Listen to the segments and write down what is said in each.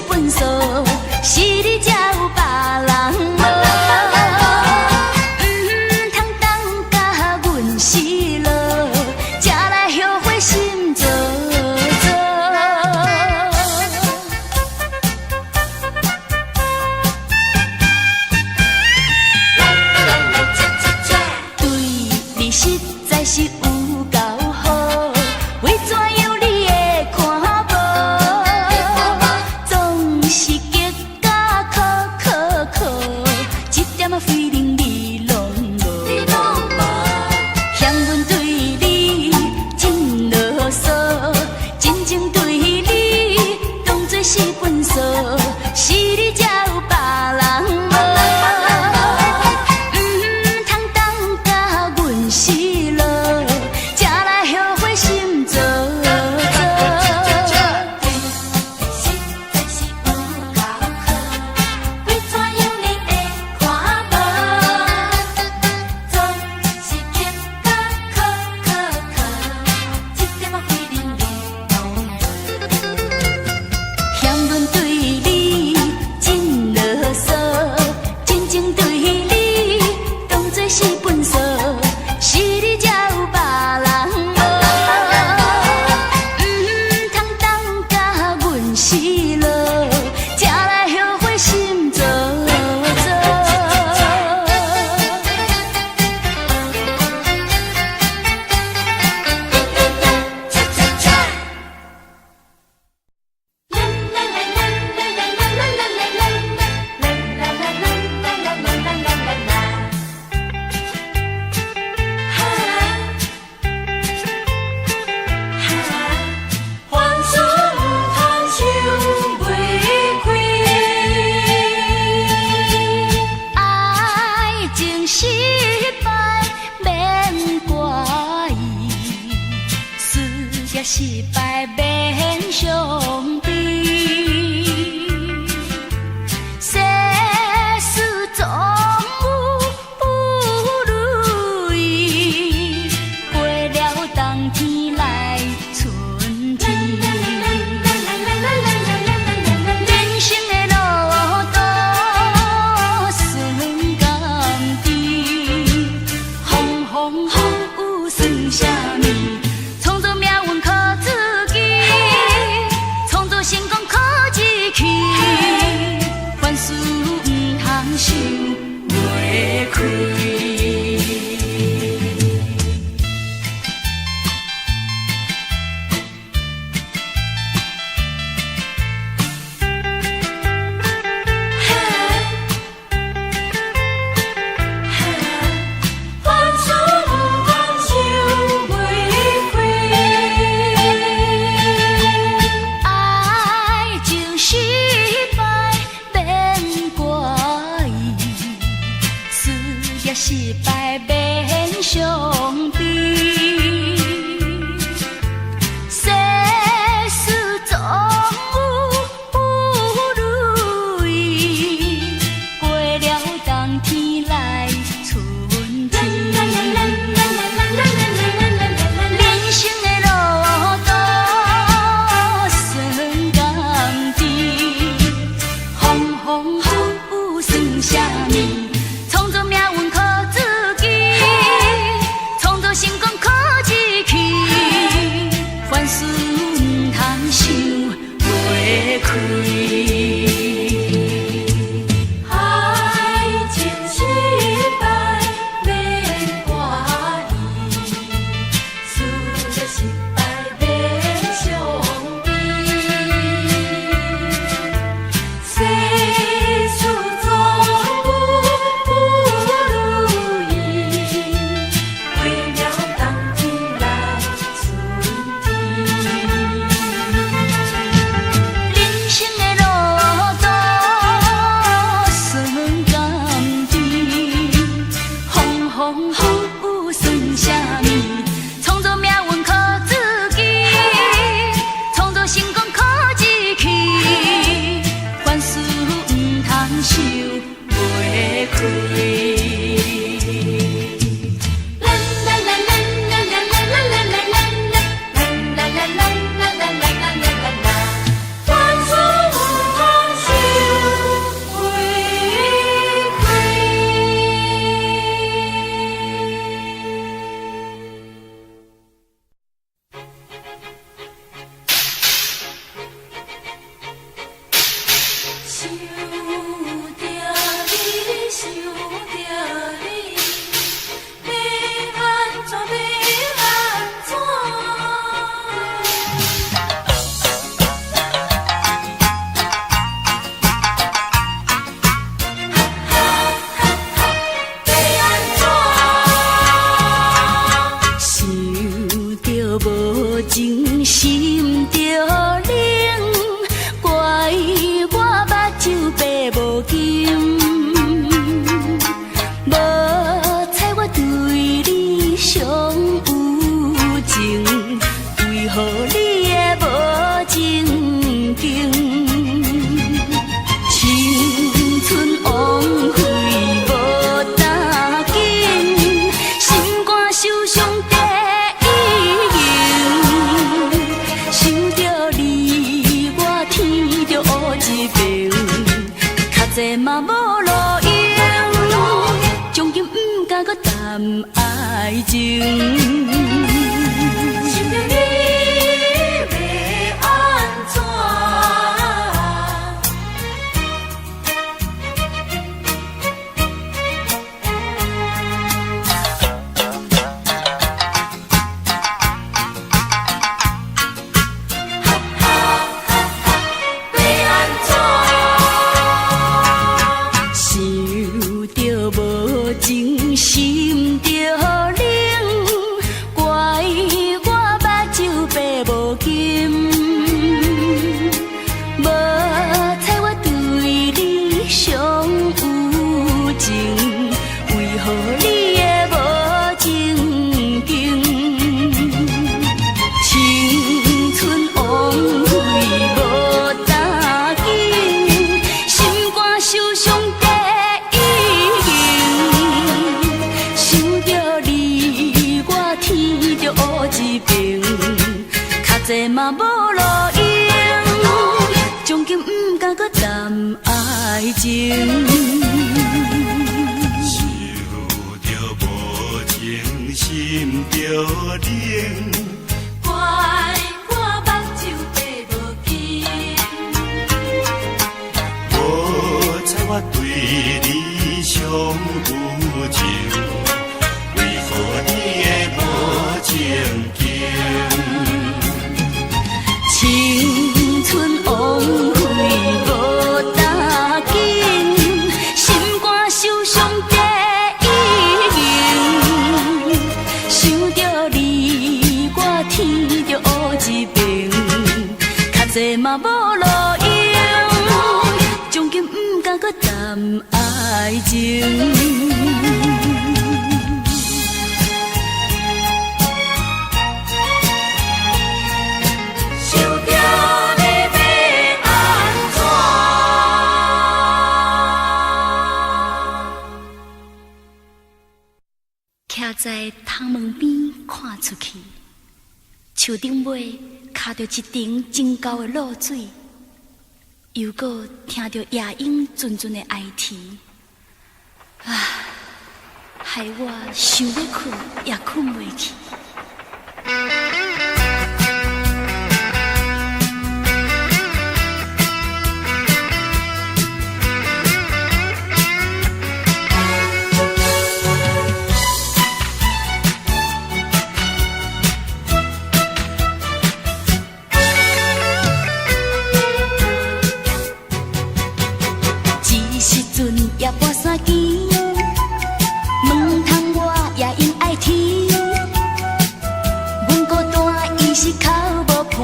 糞趖，是你才有別人無。毋通等甲阮失落，才來後悔心做做。對你實在是有夠好，為怎樣你會看無？總是激甲哭，著冷，怪我目睭白無金。無彩我對你尚有情，為何你會無情景？青春枉費無擔緊，心肝受傷第一名。想著你，我天就烏一爿，較濟嘛無路用，將今毋敢閣談愛情。想著你欲按怎？欲按怎？想著無情，心著冷，怪我目睭白無金。無彩我對你尚有情，為何你會無情景？青春枉費無擔緊，心肝受傷第一名。想著你，我天就烏一爿，較濟嘛無路用，將今毋敢閣談愛情。想著無情，心著冷。怪我目睭白無金。無彩我對你尚有情，為何你會無情景？青春枉費無擔緊，心肝受傷第一名。想著你，我天就烏一爿，較濟嘛無路用，將今毋敢閣談愛情。想著你欲按怎？徛在窗門邊看出去，樹頂尾卡著一陣真厚的露水，又閣聽著夜鶯陣陣的哀啼，啊，害我想欲睏也睏袂去。這時陣夜半三更，門窗外夜鶯哀啼，阮孤單伊是哭無伴，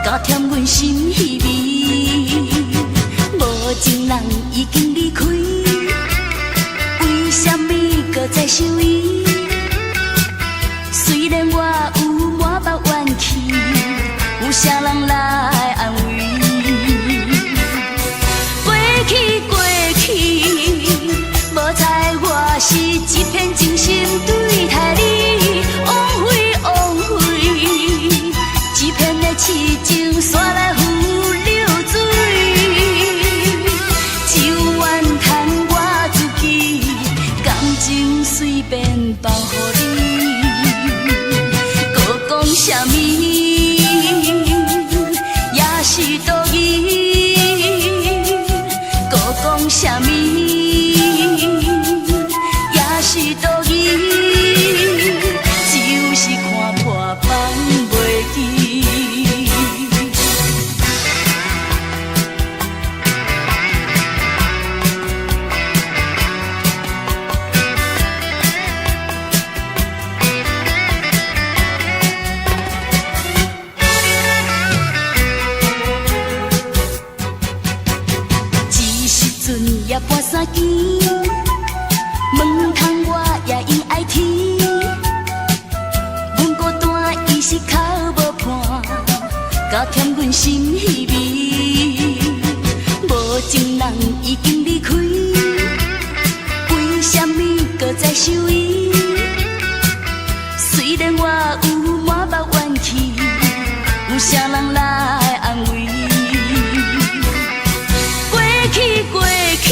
加添阮心稀微。無情人已經離開，為啥物閣再想伊？雖然我有滿腹怨氣，有啥人來安慰？過去過去，無彩我是一片真心對待你，枉費枉費，一片的痴情煞來付流水，只有怨嘆我自己，感情隨便放予你，閣講啥物也是多餘。閣講啥物也是多餘，就是看破放袂記。半山墘，门窗我也用愛天。阮孤單，伊是哭無伴，加添阮心稀微。無情人已經離開，為啥物閣再想伊？雖然我有滿目怨氣，有啥人來安慰？過去過去，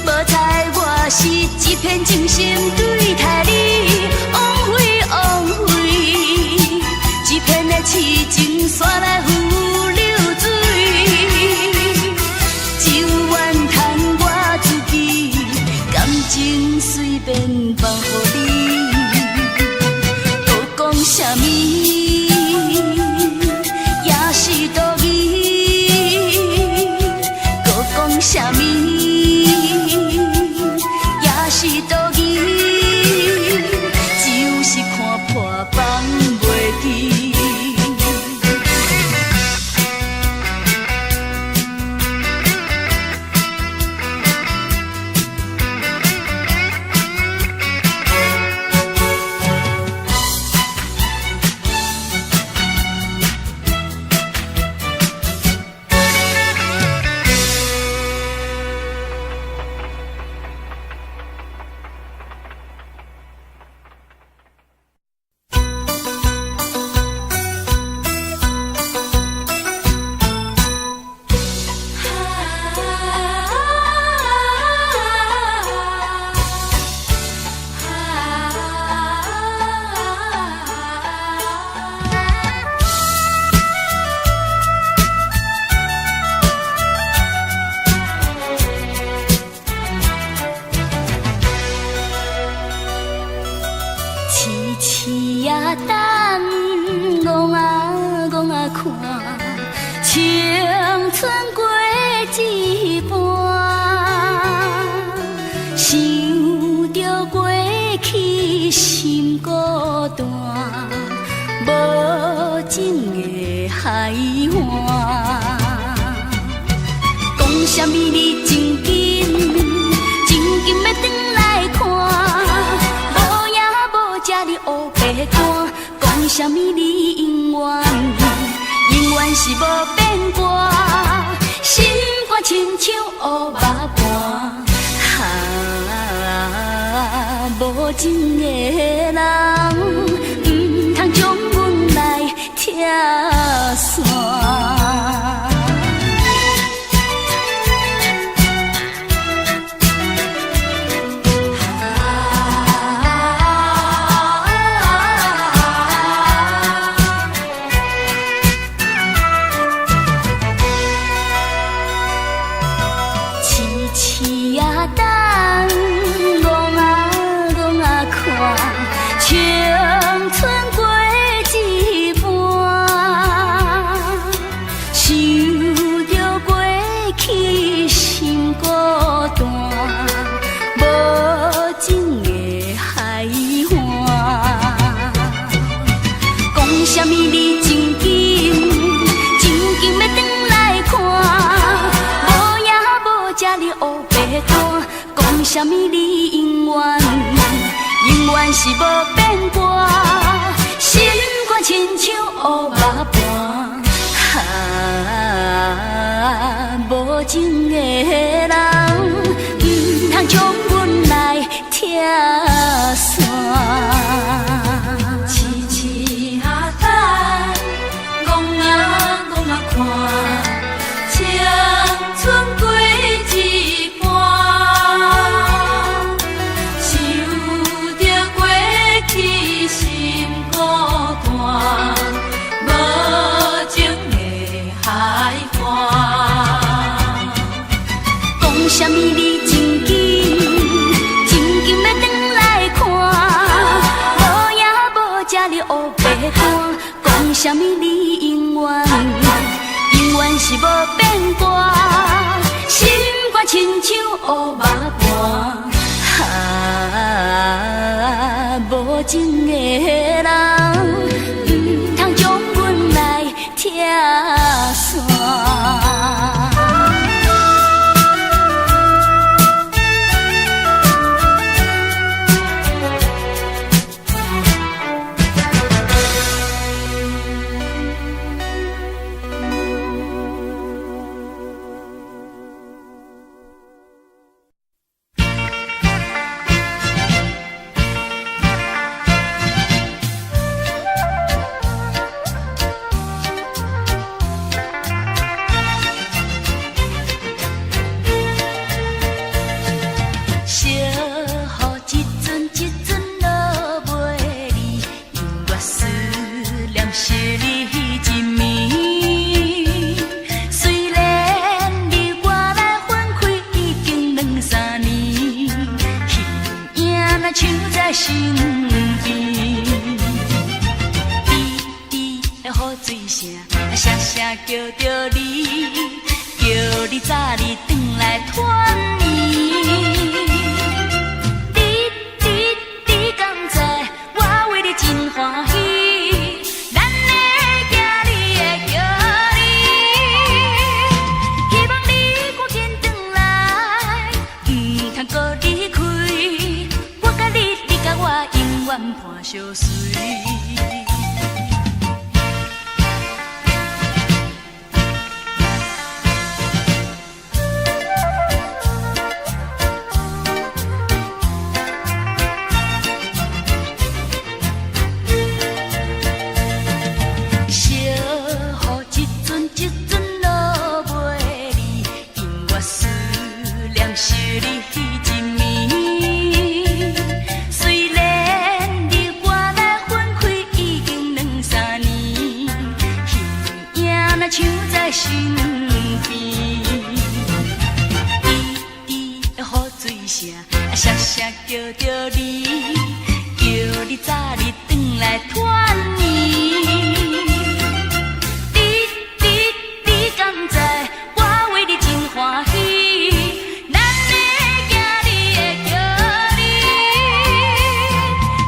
無彩我是一片真心對待你，枉費枉費，一片的痴情煞來付流水，只有怨嘆我自己，感情隨便放予你，閣講啥物也是多餘，閣講啥物也是多餘，只有是看破放袂記。痴痴啊等，戆啊戆啊看，青春過一半，想著過去心孤單，無情的海岸。講啥物你真緊，真緊欲轉來看，無影無跡你烏白趕，講啥物你永遠，永遠是無變卦，心肝親像烏肉盤，哈，無情的人，毋通將阮來拆散。痴痴啊等，戆啊戆啊看，青春過一半，想著過去心孤單，無情的海岸。講啥物你真緊，真緊欲轉來看，無影無跡你烏白趕，講啥物你永遠，永遠是無變卦，心肝親像烏肉盤，哈，無情的人，毋通將阮來拆散。痴痴啊等，戆啊戆啊看，青春過一半，想著過去心孤單，無情的海岸。講啥物你真緊，真緊欲轉來看，無影無跡你烏白趕，講啥物你永遠，永遠是無變卦，心肝親像烏肉盤，哈，無情的人，毋通將阮來拆散。一暝。雖然你我來分開已經兩三年，彼影若像在身邊。滴滴的雨水聲，聲聲叫著你，叫你早日轉來團圓。你你你敢知，我為你真歡喜，咱的囝兒會叫你，希望你趕緊轉來，毋通閣離開。我佮你，你佮我，永遠伴相隨。小雨一陣一陣落袂離，因我思念惜你彼一暝。雖然你我來分開已經兩三年，彼影若像在身邊。滴滴的雨水聲，聲聲叫著你，叫你早日轉來團圓。你你你敢知，我為你真歡喜，咱的囝兒會叫你，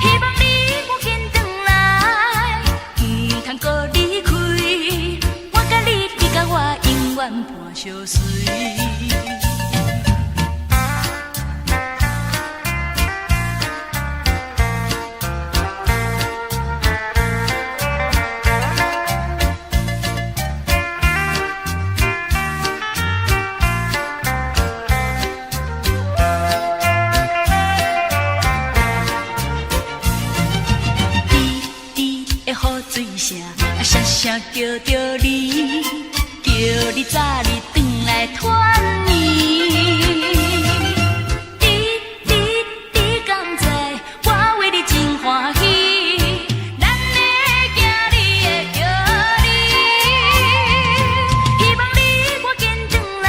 希望你趕緊轉來，毋通閣離開。我佮你，你佮我，永遠伴相隨。滴滴的雨水聲，聲聲叫著你，叫你早日轉來團圓。你你你敢知，我為你真歡喜，咱的囝兒會叫你，希望你趕緊轉來，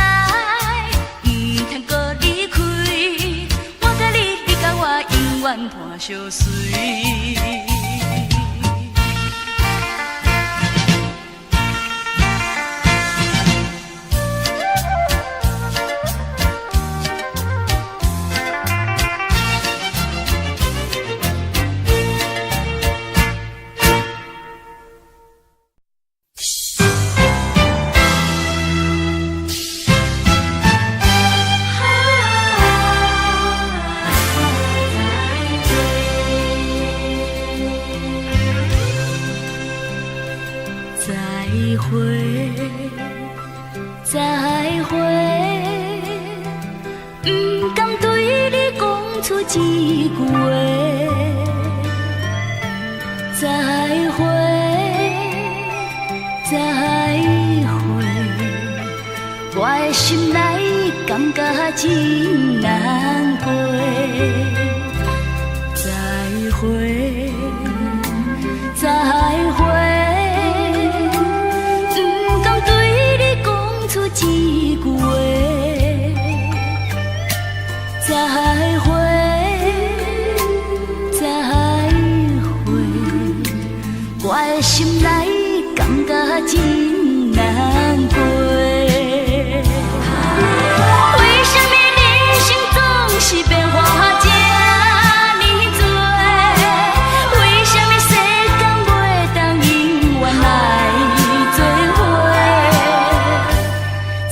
毋通閣離開。我佮你，你佮我，永遠伴相隨。再會，再會，毋甘對你講出一句話。再會，再會，我的心內感覺真難過。再會，再會，毋甘對你講出一句話。再會，再會，我的心內感覺真難過。為什麼人生總是變化這呢多？為什麼世間袂當永遠來做伙？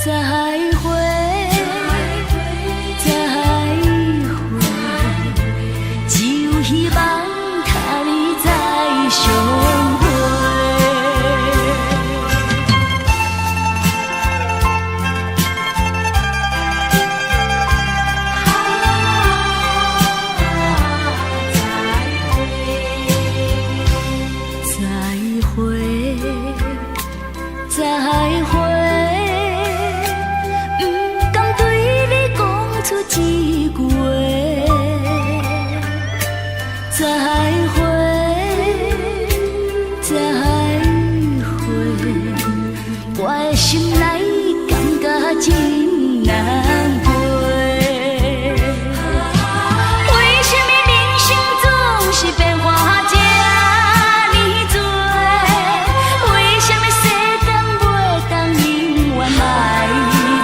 再會，再會，只有希望佮你再相會。再會，再會，毋甘對你講出一句話。再會，再會，我的心內感覺真難過。為什麼人生總是變化這呢多？為什麼世間袂當永遠來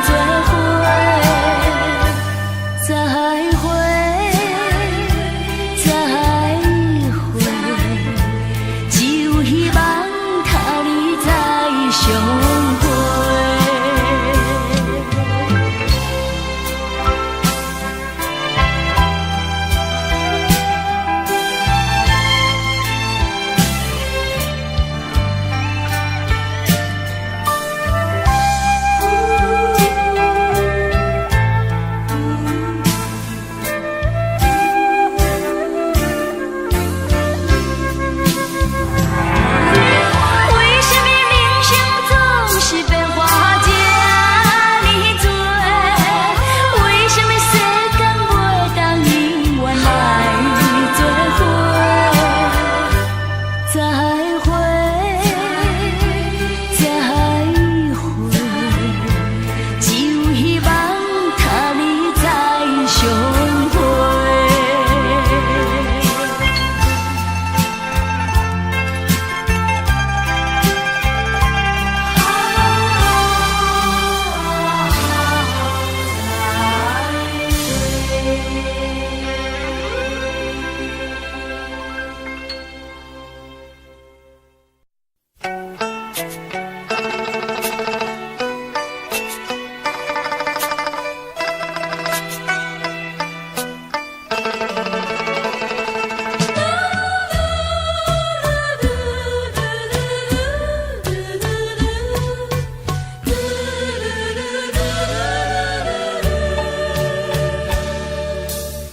做伙？再會，再會，只有希望他年再相會。為什麼人生總是變化這呢多？為什麼世間袂當永遠來做伙？再會，再會，只有希望他年再相會。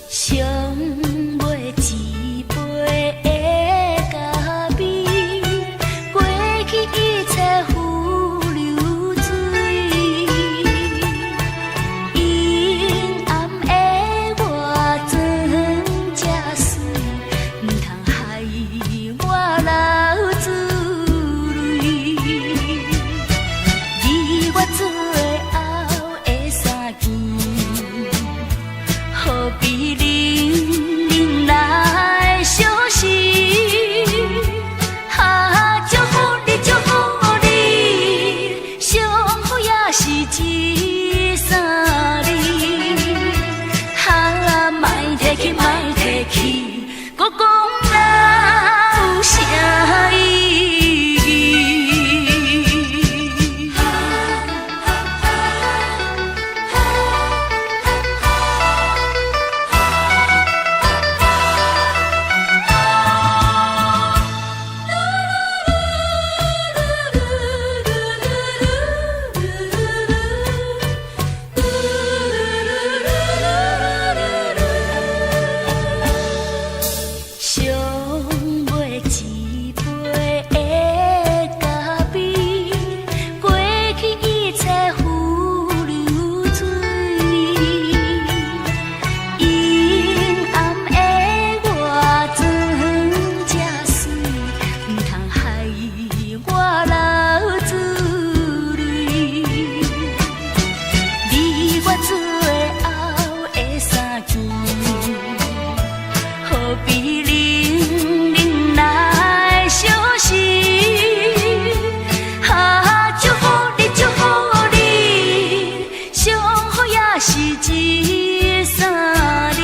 上尾一杯的咖啡，過去一切付流水。陰暗的我裝這媠，毋通害我流珠淚。你我最後的相見，何必冷冷來相思？啊，祝福你，祝福你，上好也是這三字。啊，莫提起，莫提起，閣講哪有啥意義？上尾一杯的咖啡，過去一切付流水。陰暗的我裝這媠，毋通害我流珠淚。你我最後的相見，何必冷冷來相思？啊，祝福你，祝福你，上好也是這三字。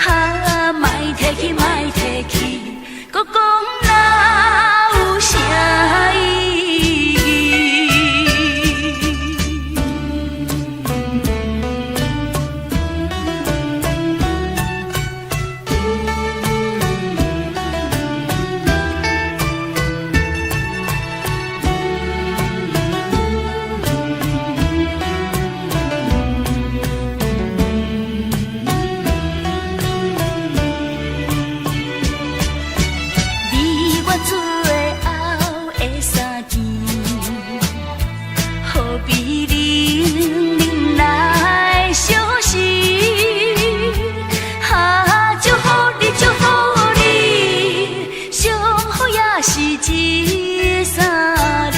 啊，莫提起，莫提起，閣講哪有啥意義？你我最後的相見，何必冷冷來相思？啊，祝福你，祝福你，上好也是這三字。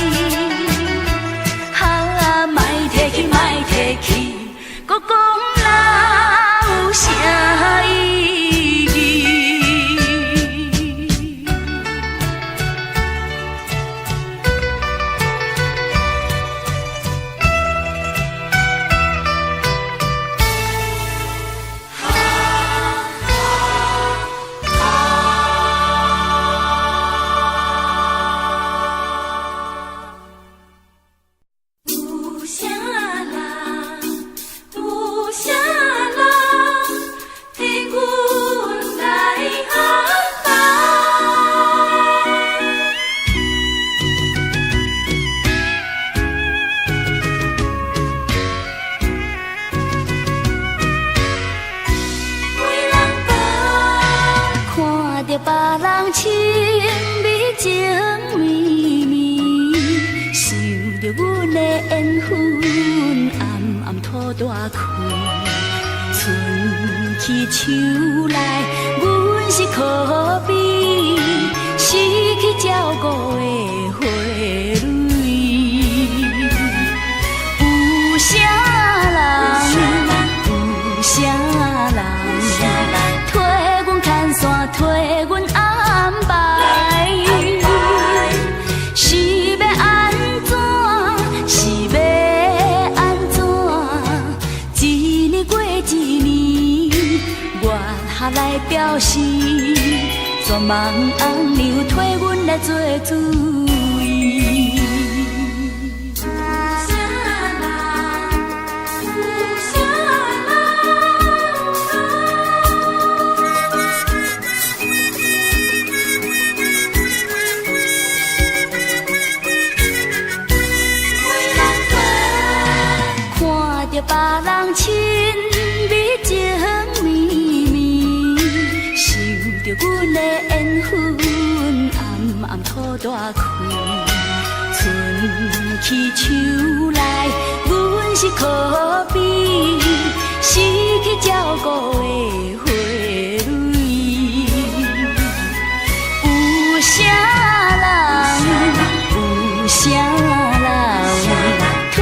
吐大開，伸起手來，阮是可悲，失去照顧的花蕊。有啥人？有啥人？替阮牽線，替阮安排？是欲按怎？是欲按怎？一年過一年，月下來表示，絕望翁娘替阮來做主意。有啥人？有啥人？为人分。看著別人親密情綿綿，想著阮的緣分，暗暗吐大氣。伸起手來，阮是可悲，失去照顧的花蕊。有啥人？有啥人？替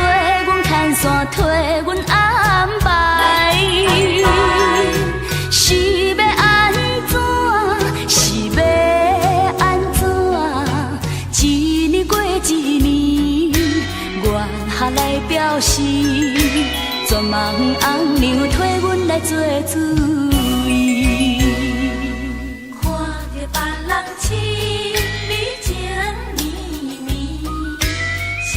阮牽線，替阮安排？是欲按怎？是欲按怎？一年過一年，月下來表示，絕望翁娘替阮來做主意。看著別人親密情綿綿，想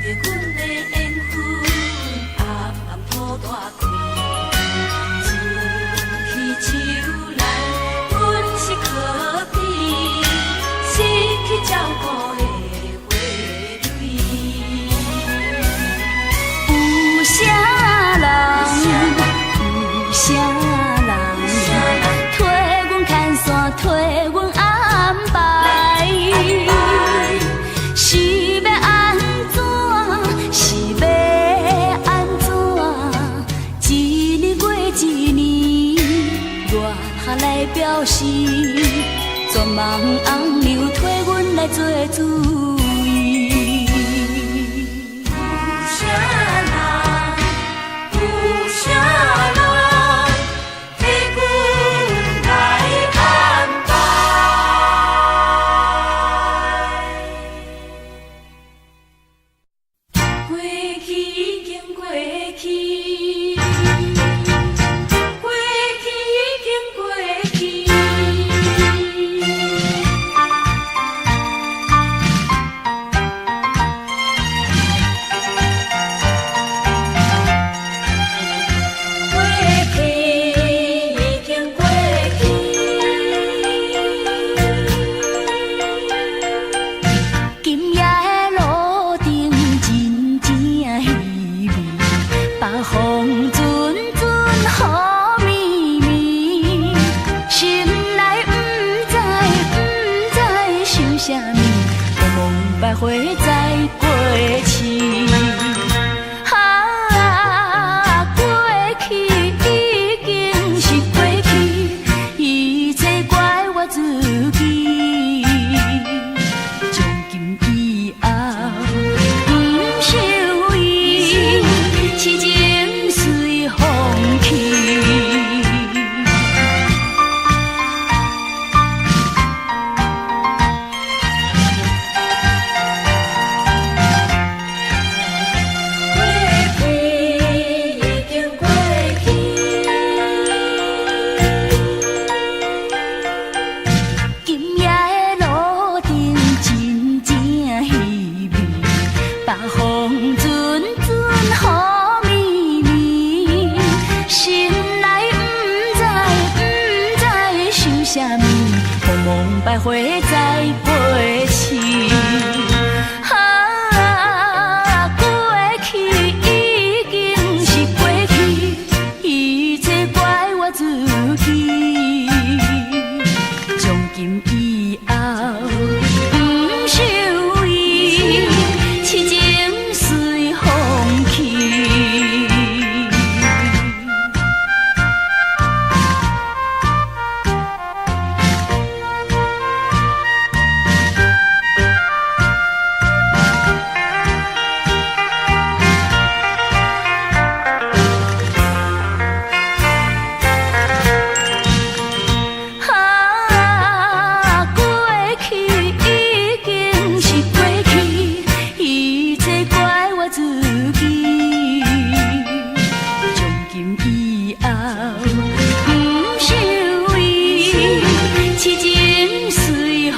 著阮的緣分，暗暗吐大氣。伸起手來，阮是可悲，失去照顧的花蕊。有啥人？有啥人？替阮牽線，替阮安排？是欲按怎？是欲按怎？一年過一年，月下來表示，絕望翁娘替阮來做主意。有啥人？有啥人？替阮來安排？過去已經過去，過去已經過去。過去已經過去。今夜的路燈真正稀微，北風陣陣雨綿綿，心內毋知毋知想啥物，茫茫徘徊在過去。啊，過去已經是過去，一切怪我自己。從今以後，毋想伊，痴情隨風去。過去已經過去。今夜的路燈真正稀微，北風陣陣雨綿綿，心內毋知毋知想啥物，茫茫徘徊在過去。啊，過去已經是過去，一切怪我自己。從今以後，毋想伊，痴情隨風去。自己。從今以後，毋想伊，痴情隨風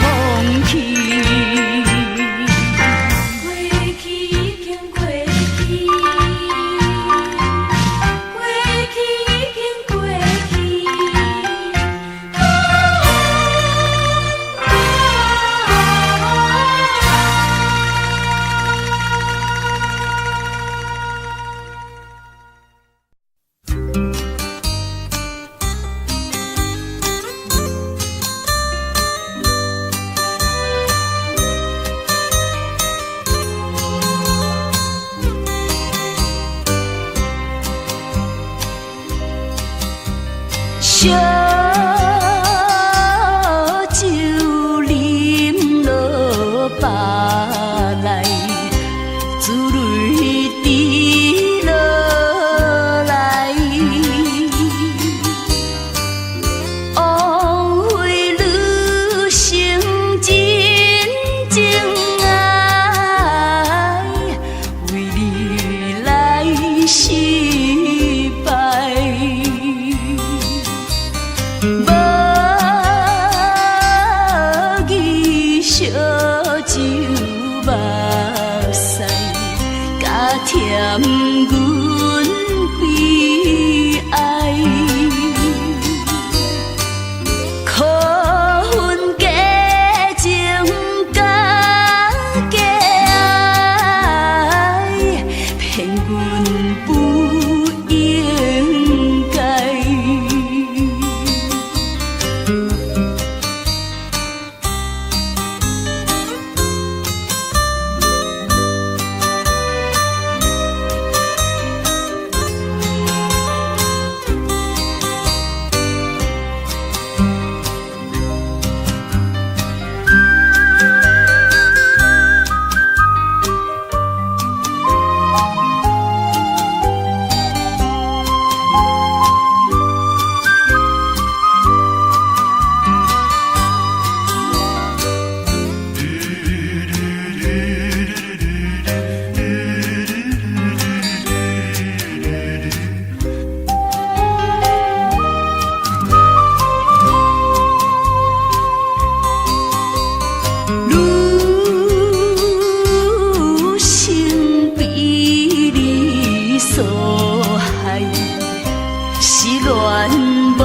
去。過去已經過去，過去已經過去。啊燒酒啉落腹內，珠淚滴落來。枉費女生真情愛，為你來失敗。無義燒酒目屎，加添阮悲哀。可恨假情假假愛，騙阮不應該。女生被你所害，失戀無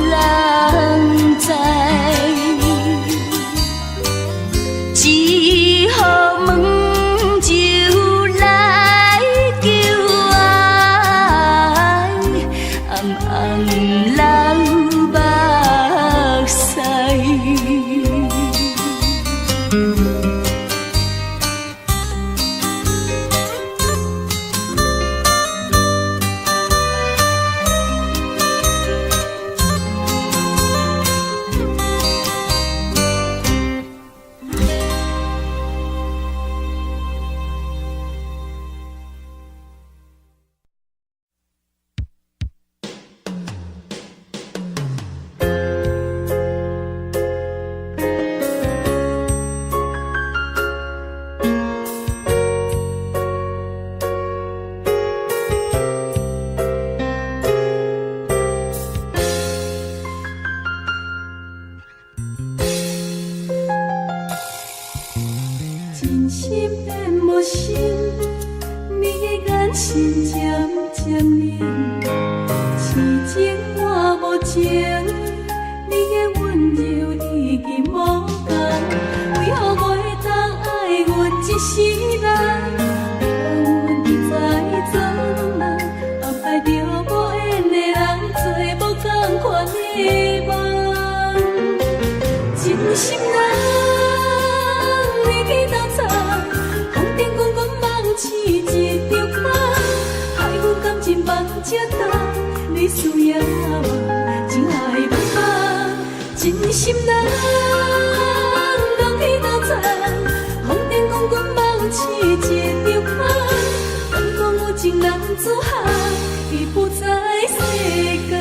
人知，只好問酒來求愛，暗暗流目屎。真心變無心，你的眼神漸漸冷，痴情換無情，你的溫柔已經無仝，為何袂當愛阮一世人？予阮一再做夢，安排著無緣的人，做無仝款的夢。真心人，你去斗藏，風頂滾滾夢醒一場空，害阮感情放這重，你需要嗎？情愛茫茫，真心人，人去斗藏，風頂滾滾夢醒一場空，敢講有情男子漢，已不在世間。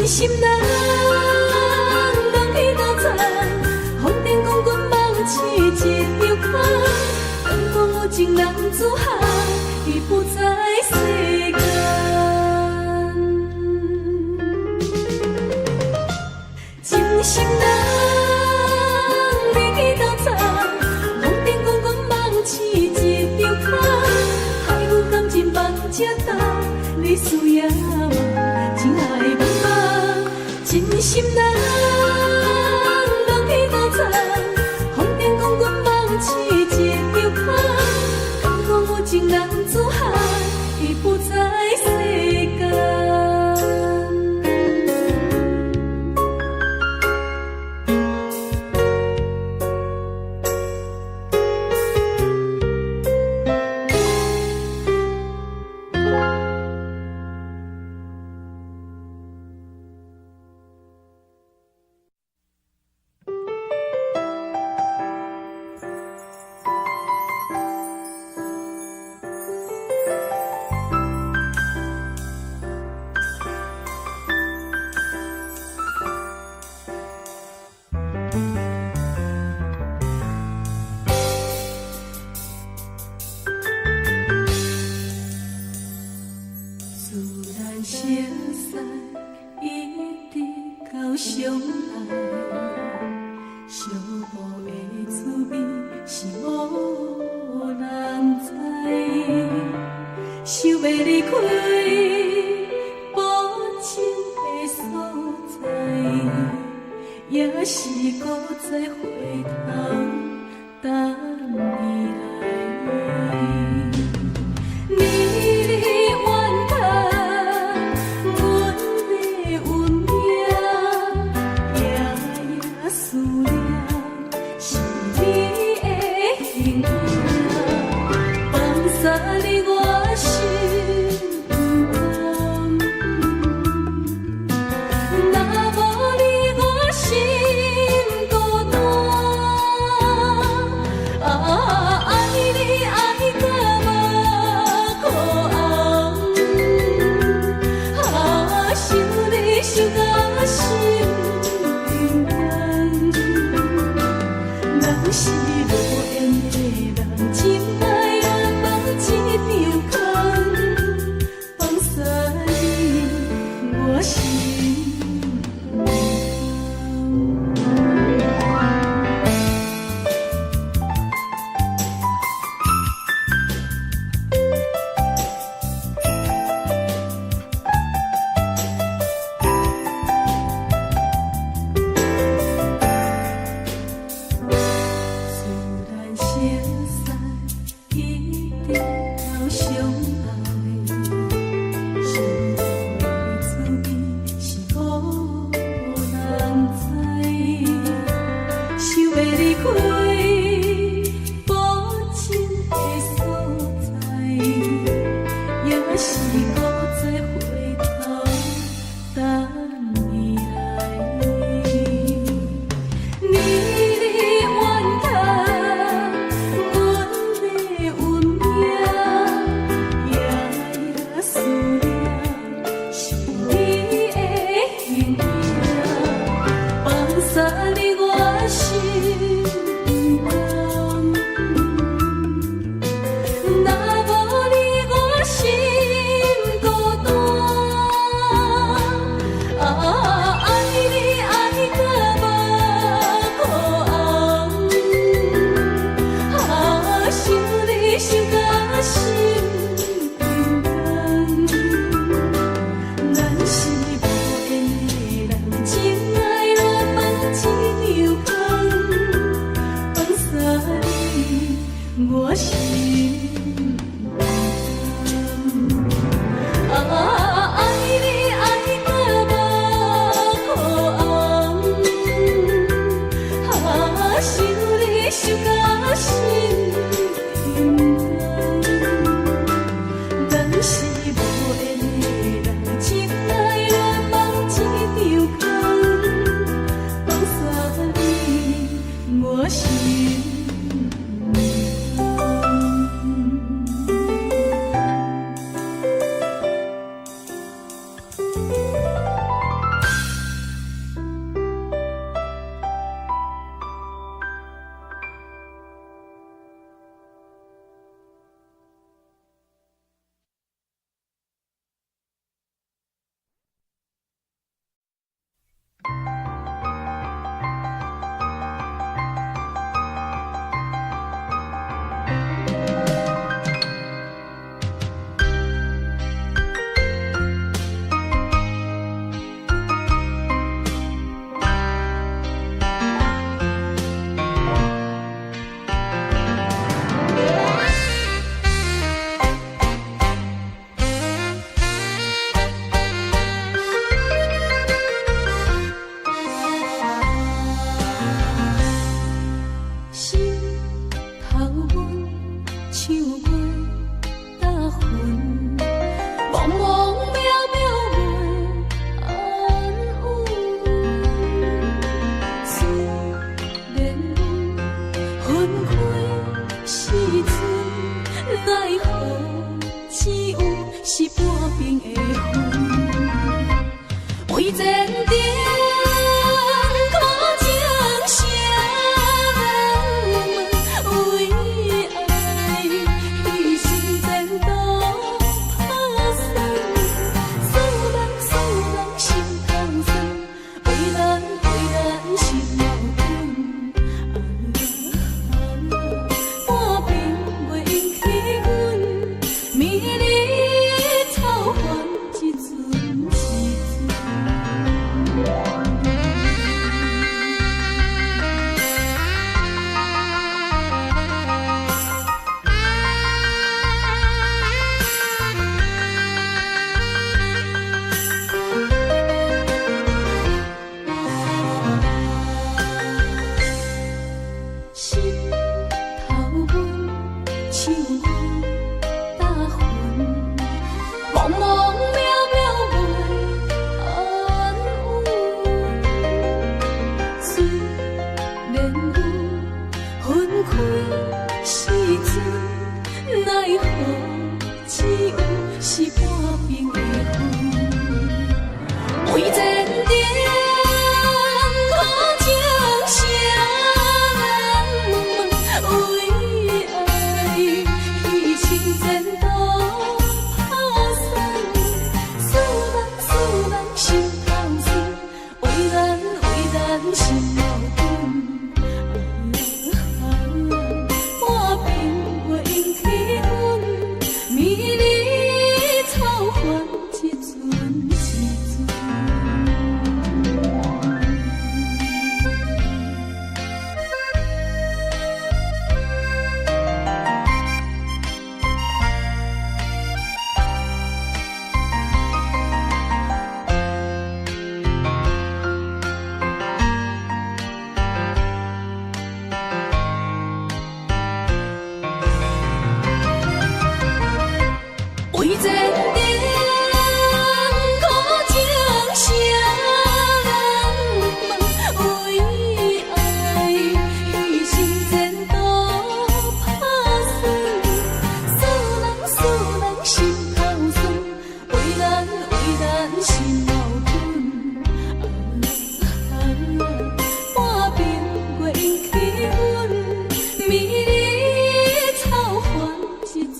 心人，人去斗藏，风尘滚滚梦醒一场空。敢讲有情男子汉，已不在世间。真心人，你去斗藏，风尘滚滚梦醒一场空。害阮感情放这重，你需要吗？情爱茫茫，真心人，人去斗藏，风尘滚滚梦醒一场空。敢讲有情男子汉，已不在世间。自咱熟似一直到相爱，相报的滋味是無人知。想欲離開無情的所在，也是閣再回頭等你來。你怨嘆阮的運命，夜夜思念是你的形影，放捒你我心不甘。若無你我心孤單，啊，愛你愛到目眶紅，啊，想你想到心不甘。咱是無緣的人，情愛難放一場空，放捒你我心不甘。自咱熟似一直到相愛，相報的滋味是無人知。想欲離開無情的所在，也是閣再回頭等你來。你怨嘆阮的運命，夜夜思念是你的形影，放捒你我心不甘。若無你我心孤單，啊，愛你愛到目眶紅，啊，想你想到心不甘。咱是無緣的人，情愛難放一場空，放捒你我心不甘。啊，愛你愛到目眶紅，啊，想你想到心不甘。咱是無緣的人，情愛難放一場空，放捒你我心不甘。心矛盾。啊，半暝月引起阮，美丽草原一阵一阵。為前程苦情誰人問？為愛犧牲前途拍算，思人思人心頭酸，為難為難心矛盾。啊，半暝月引起阮，美麗草原一陣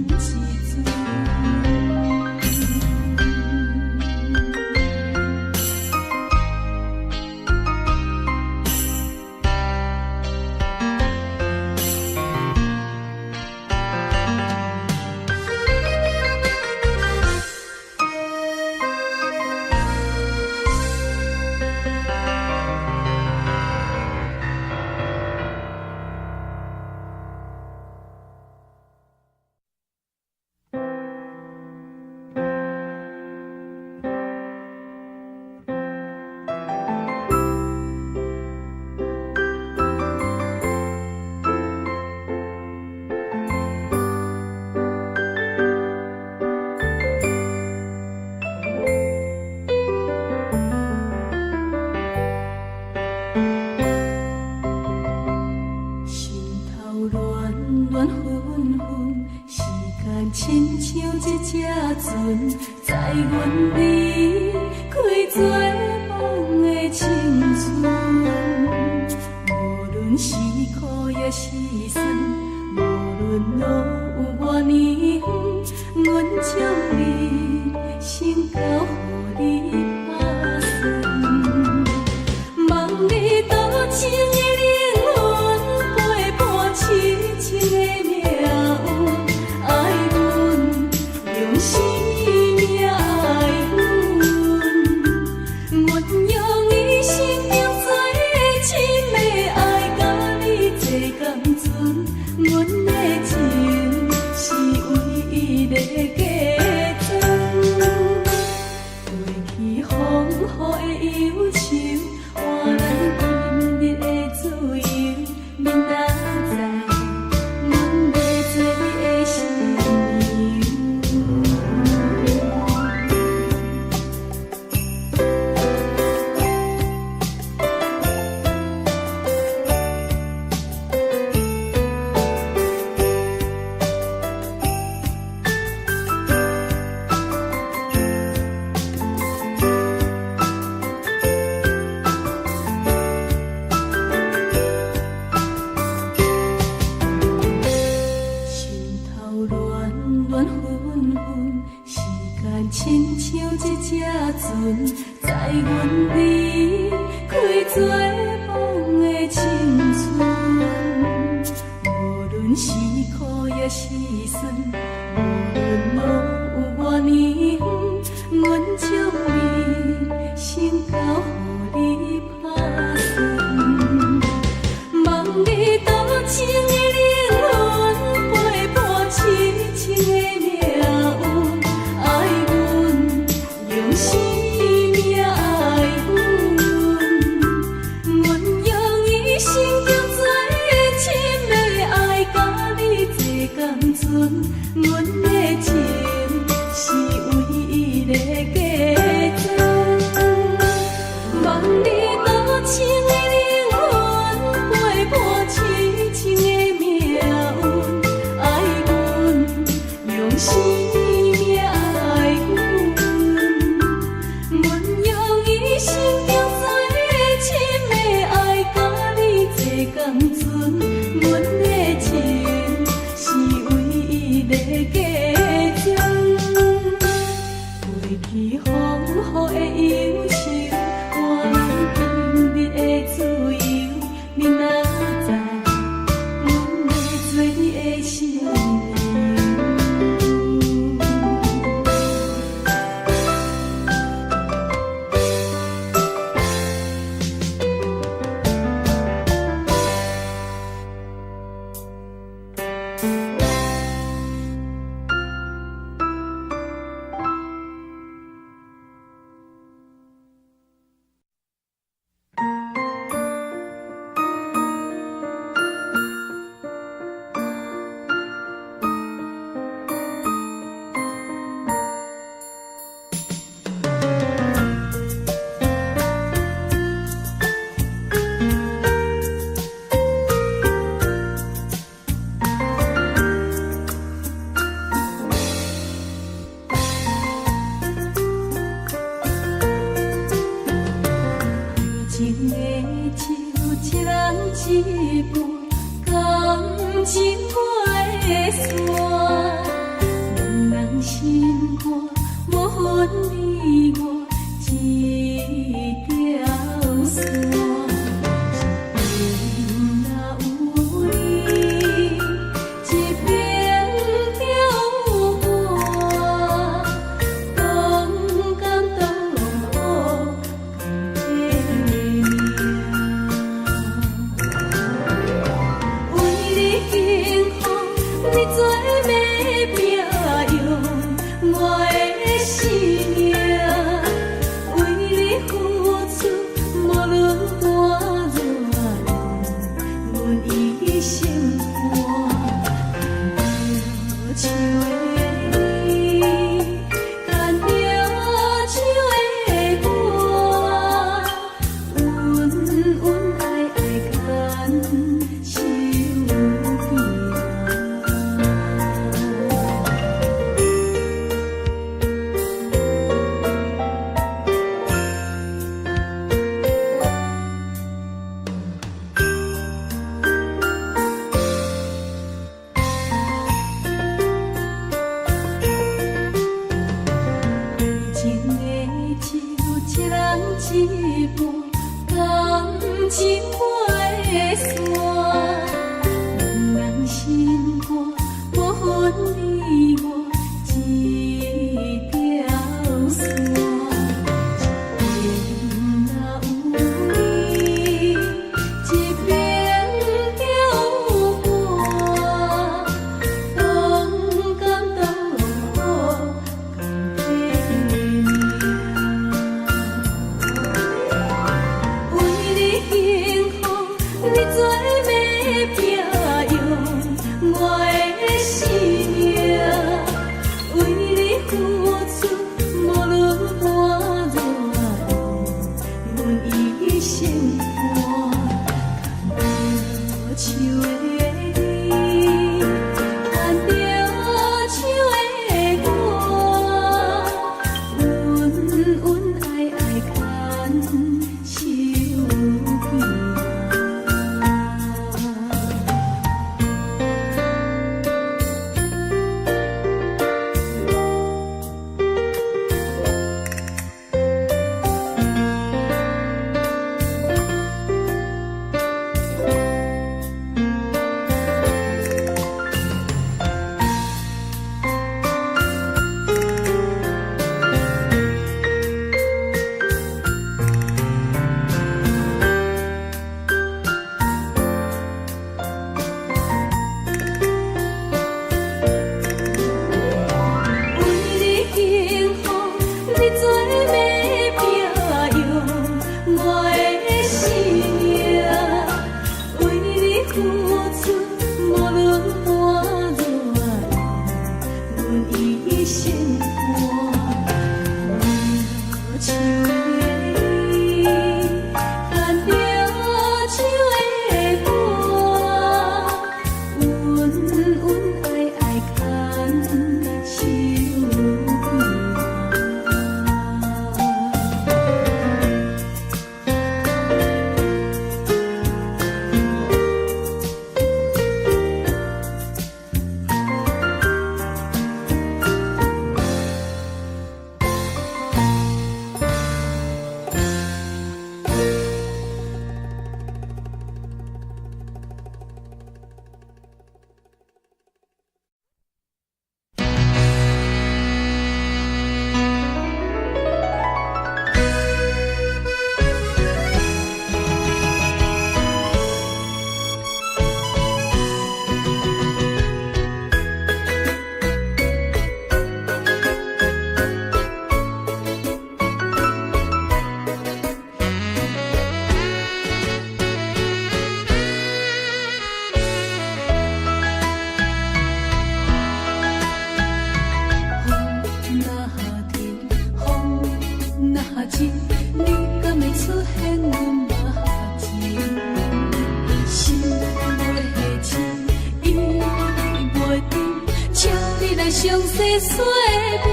一陣。心頭亂亂紛紛，時間親像一隻船，載阮離開做夢的青春。無論是苦抑是酸，無論路有偌呢遠，阮將一生交予你拍算。望你多情的靈魂，陪伴痴情的命運，愛阮用生命愛阮，阮用一生中最深的愛，佮你做仝陣，阮的情是唯一的嫁妝。過去風雨的憂愁，換咱今日的自由。明仔載，阮欲做你的新娘。心頭亂亂紛紛，時間親像一隻船，載阮離開做夢的青春。無論是苦抑是酸，無論路有偌呢遠，阮將一生交予你拍算。望你多情的靈魂，陪伴痴情的命運，愛阮用生命愛阮，阮用一生中最深的愛，佮你做仝陣，阮的情是唯一的嫁妝。望你多情的靈魂，陪伴痴情的命運，愛阮用生命愛阮，阮用一生中最深的愛，佮你做仝陣，阮的情是唯一的嫁妝。過去風雨的憂愁，換咱今日你的自由，你若知，阮欲做你的新娘。愛情的酒，一人一半，感情袂散。兩人心肝，無分你我這條線。一邊若有你，一邊就有我，同甘同苦共拼命。為你幸福，你做欲拼用我的生命。為你付出，無論搬偌遠，阮一生伴。牽著手的你，牽著手的我，恩恩愛愛牽手行。愛情的酒，一人一半，感情袂散。兩人心肝，無分你我這條線。一邊若有你，一邊就有我，同甘同苦共拼命。為你幸福，你做欲拼用我的生命。為你付出，無論搬偌遠，阮一生伴。牽著手的你，牽著手的我，恩恩愛愛牽手行。為你幸福，你做欲拼用我的生命。為你付出，無論搬偌遠，阮一生伴。牽著手的你，牽著手的我，恩恩愛愛牽手行。情，你敢會出現阮目前？心袂醒，意袂定，請你來詳細說明。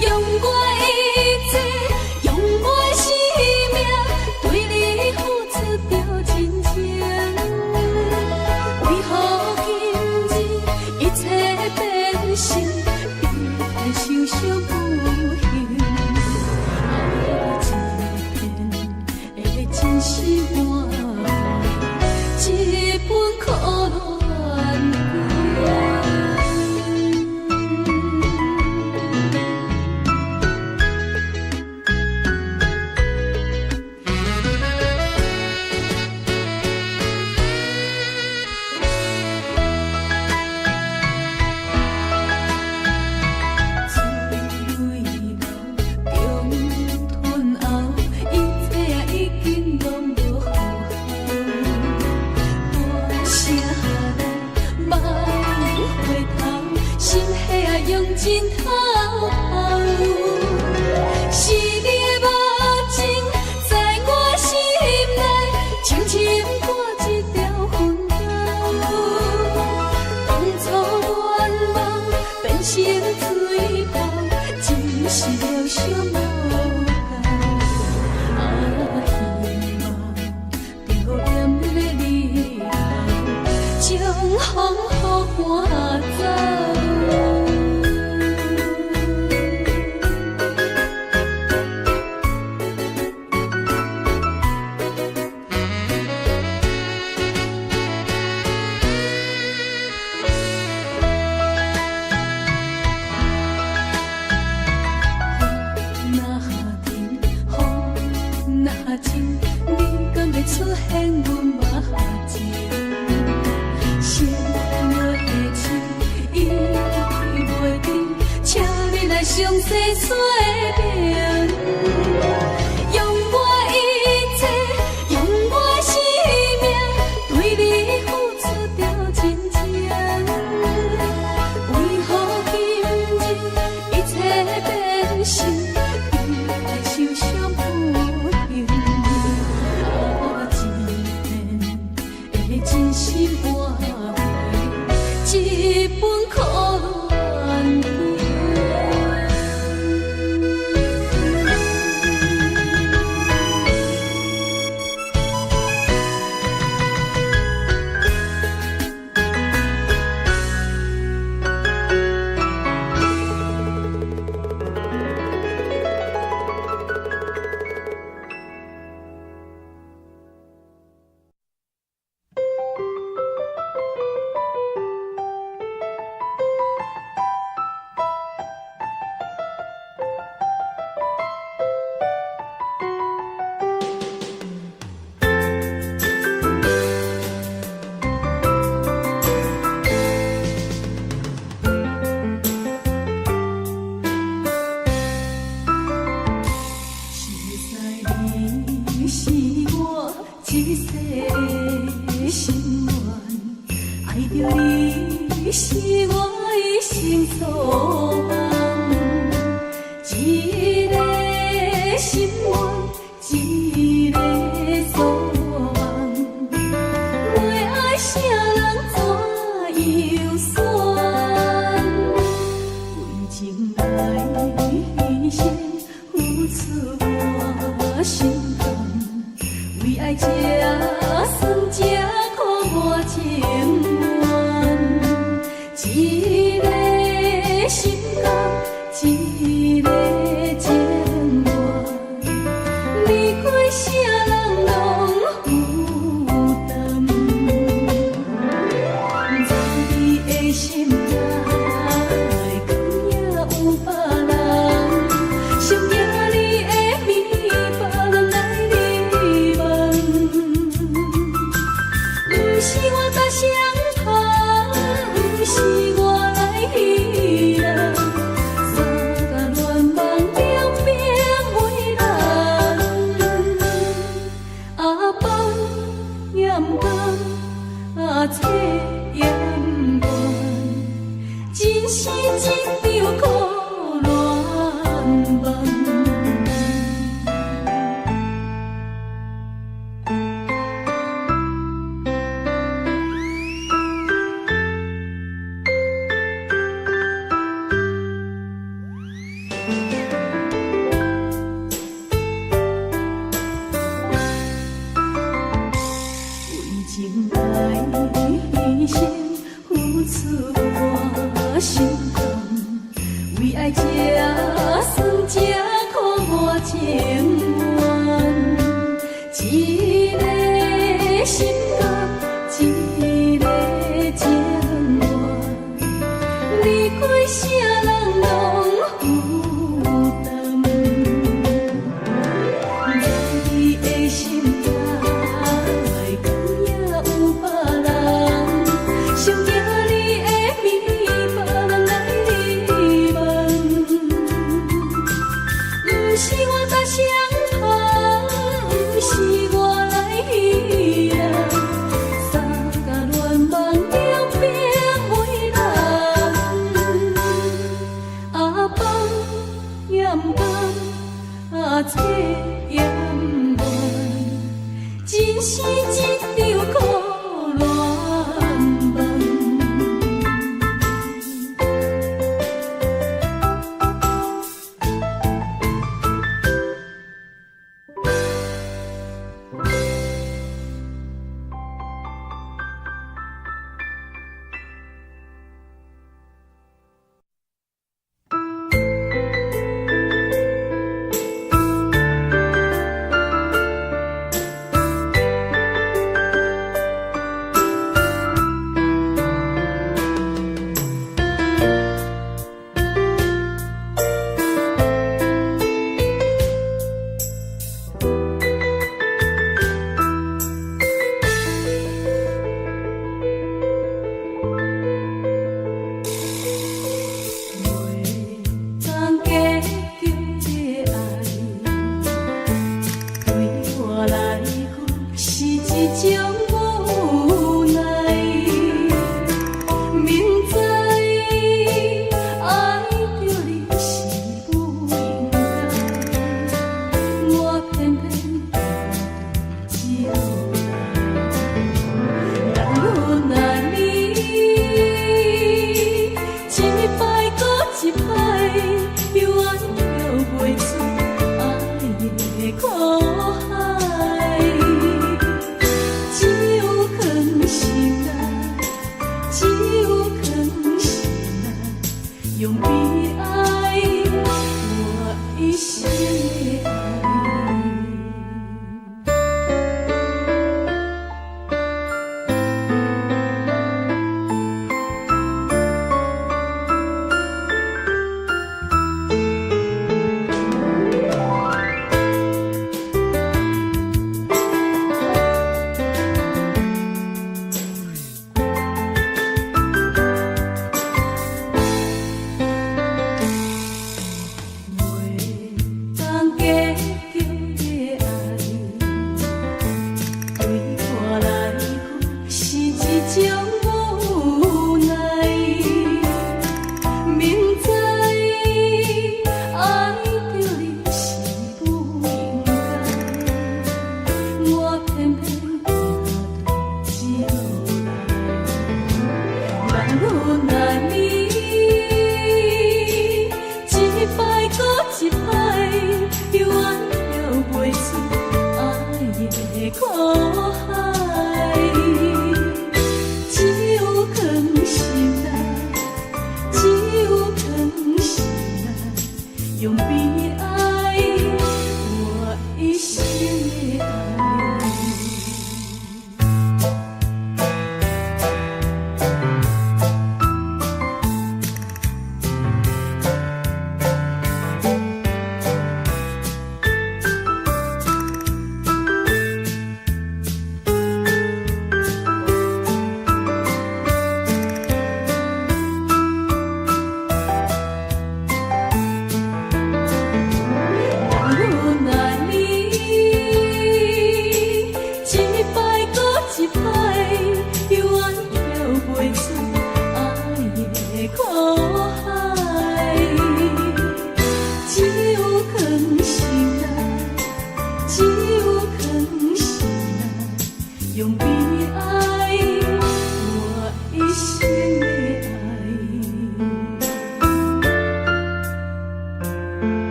用我一切，用我生命，對你付出著真情。為何今日一切變成悲哀受傷不幸？啊，一片的真心換來一份苦戀根。水流強吞喉，一切啊已經攏無好。大聲來，莫回頭，心血啊用盡透透。是你的目睛在我心內，深深割一條痕溝。當初願望變成水泡，只是了想無夠。啊，希望著艷的日頭，將風雨趕走。雨若停，風若靜，你敢會出現阮目前？心袂醒，意袂定，請你來詳細說明。用我一切，用我生命，對你付出著真情。為何今日一切變成悲哀受傷不幸？啊，一片的真心換回一份苦戀根。熟似你是我一世的心願，愛著你是我一生所望。一个心願，一个所望，袂愛啥人怎樣選？為情來犧牲，付出我心甘，為愛這酸這苦我情願。一个心甘，一个情願，離開啥人攏負擔。在你的心內，敢也有別人？想念你的暝，別人來你夢。毋是我搭雙旁，毋是我來彼人，三角戀夢兩邊為難。阿放也毋甘，阿找也毋願，真是一場苦戀夢。情願，一个心肝，一个情願，離開啥人攏負擔。不知你的心內，敢也有別人？上驚你會迷別人來離問。毋是我搭雙旁，毋是我來欺人，三角戀夢了變為人。阿放也毋甘，阿找也毋願，人生一場苦戀夢。袂當計較的愛，對我來講是一種無奈。明知愛著你是不應該，我偏偏一路來。人阮愛你，一擺閣一擺，猶原跳袂出愛的苦海。只有囥心內，只有囥心內，用悲哀我一生的愛。袂當計較的愛，對我來講是一種無奈。明知愛著你是不應該，我偏偏行對這路來。人阮愛你，一擺閣一擺，猶原跳袂出愛的苦海。只有囥心內，只有囥心內，用悲哀我一生的愛。人阮愛你，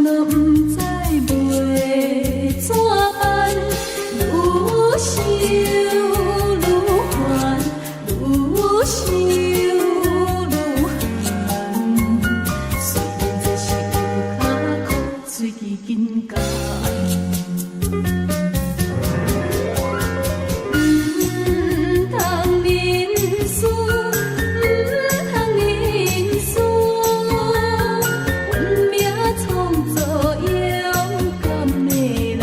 煩惱，毋知欲怎辦，愈想愈煩，愈想愈恨。雖然這是有較苦，喙齒緊咬。毋通認輸，毋通認輸，運命創造勇敢的人。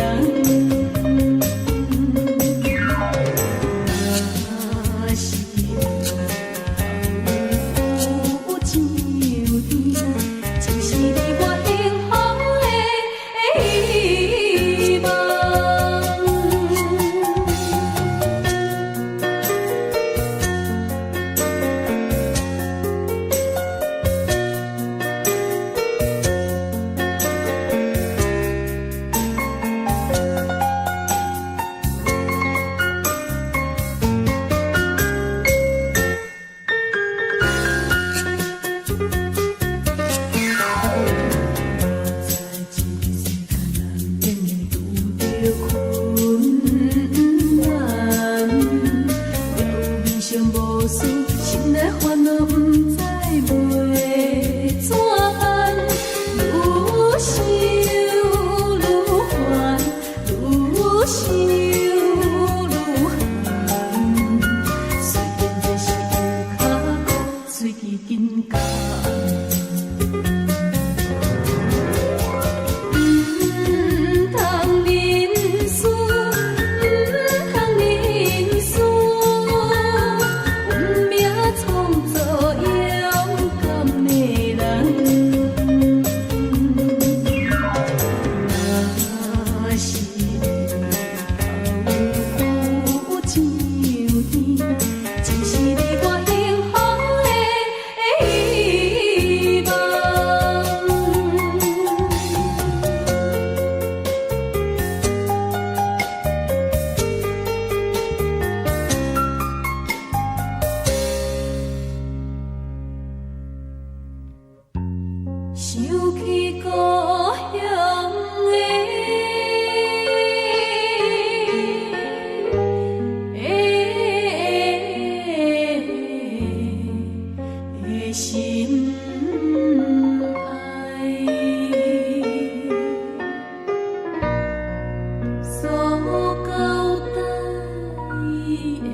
若是有上天，就是你我幸福的希望。我知這世間難免會拄著困難，表面上無事，心內煩惱毋知欲怎辦，愈想愈煩，愈想愈恨。雖然這是有較苦，喙齒緊咬。毋通認輸，毋通認輸，運命創造勇敢的人。若是有上天，就是你我幸福的希望。想起故鄉的心愛，所交代的。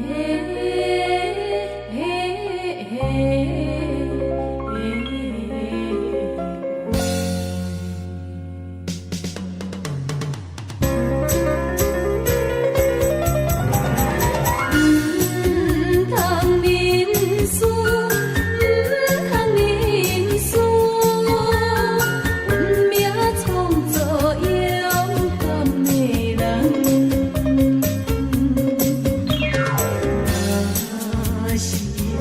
毋通認輸，毋通認輸，運命創造勇敢的人。若是有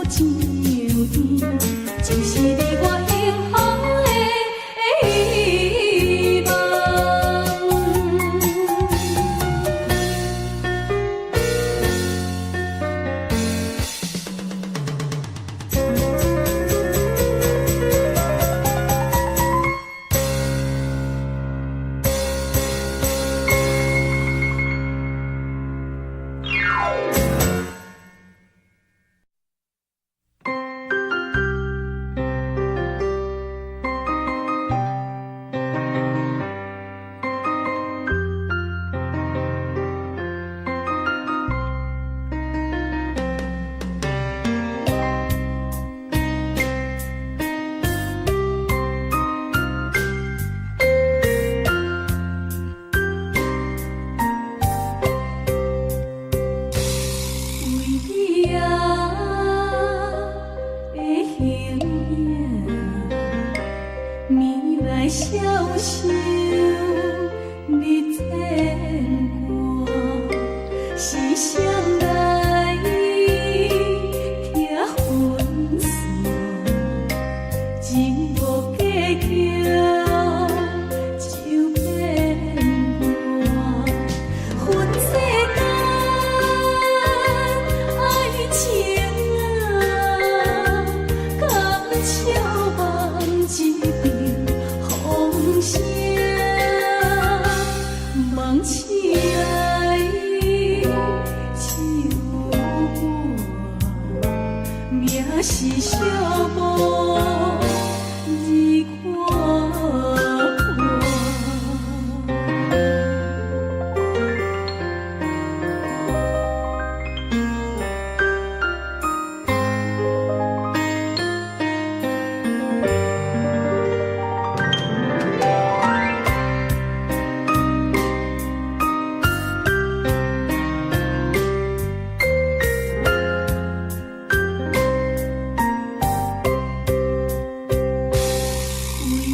上天，就是你我幸福的希望。為你啊的形影，暝來消瘦日牵掛，是誰來拆分線？情無計較就變卦，分世間愛情啊，敢笑忘情？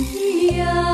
夜。